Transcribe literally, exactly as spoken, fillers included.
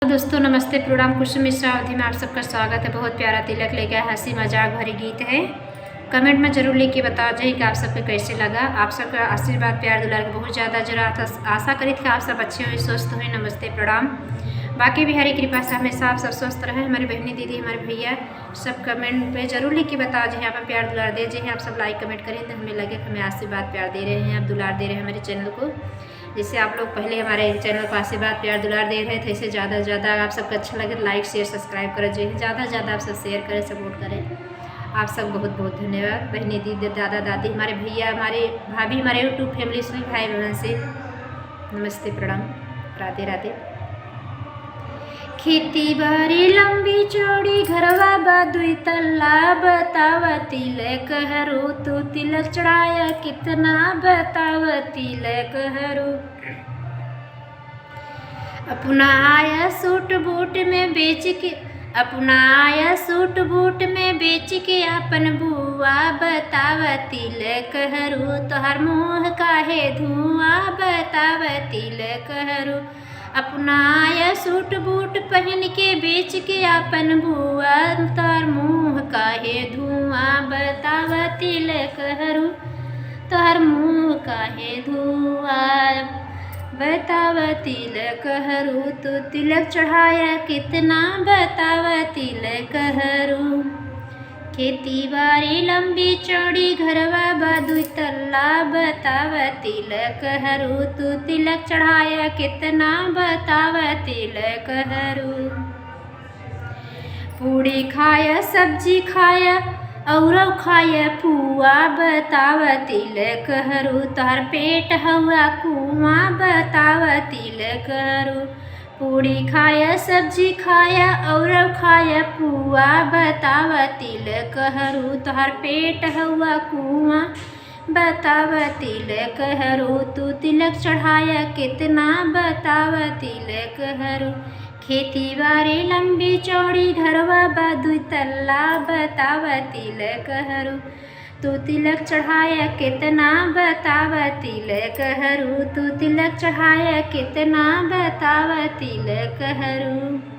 दोस्तों नमस्ते, प्रणाम, कुसुम मिश्रा अवधी में आप सबका स्वागत है। बहुत प्यारा तिलक लेके आए, हंसी मजाक भरी गीत है। Comment में जरूर लिख के बताओ जाए कि आप सबके कैसे लगा। आप सबका आशीर्वाद, प्यार, दुलार के बहुत ज़्यादा जरूरत है। आशा करित कि आप सब अच्छे होए, स्वस्थ होए। नमस्ते, प्रणाम। बाकी बिहारी कृपा से हमेशा आप सब स्वस्थ रहें। हमारी बहनी, दीदी, हमारे भैया सब comment पे जरूर लिख के बताओ जाए, आप प्यार दुलार दे जाए। आप सब like comment करें तो हमें लगे कि हमें आशीर्वाद, प्यार दे रहे हैं, आप दुलार दे रहे हैं हमारे channel को। जैसे आप लोग पहले हमारे channel को आशीर्वाद, प्यार, दुलार दे रहे थे, इसे ज़्यादा से ज़्यादा आप सबको अच्छा लगे तो like, share, subscribe करें, जो है ज़्यादा से ज़्यादा आप सब share करें, support करें। आप सब बहुत बहुत धन्यवाद। बहनी, दीदी, दादा, दादी, हमारे भैया, हमारे भाभी, हमारे YouTube family, सभी भाई बहन से नमस्ते, प्रणाम, राधे राधे। खेती बारी लंबी चौड़ी, घरवा बा दुई तल्ला, बतावा तिलक हरू, तू तिलक चढ़ाया कितना, बतावा तिलक हरू। अपना आया सूट बूट में बेच के, अपना आया सूट बूट में बेच के आपन बुआ, बतावा तिलक हरू, तोहर मुँह काहे धुआं, बतावा तिलक हरू। अपना आया सूट बूट पहन के बेच के आपन बुआ, तोहर मुँह काहे धुआं, बतावा तिलक हरू, तोहर मुँह काहे धुआं, बतावा तिलक हरू, तू तिलक चढ़ाया कितना, बतावा तिलक हरू। खेती बारी लंबी चौड़ी, घरवा बा दुई तल्ला, बतावा तिलक हरू, तू तिलक चढ़ाया कितना, बतावा तिलक हरू। पूड़ी खाया, सब्जी खाया, औरौ खाया पुआ, बतावा तिलक हरू, तोहर पेट हउआ कुआं, बतावा तिलक हरू। पूड़ी खाया, सब्जी खाया, औरौ खाया पुआ, बतावा तिलक हरू, तोहर पेट हउआ कुआं, बतावा तिलक हरू, तू तिलक चढ़ाया कितना, बतावा तिलक हरू। खेती बारी लंबी चौड़ी, घरवा बा दुई तल्ला, बतावा तिलक हरू, तू तिलक चढ़ाया कितना, बतावा तिलक हरू, तू तिलक चढ़ाया कितना, बतावा तिलक हरू।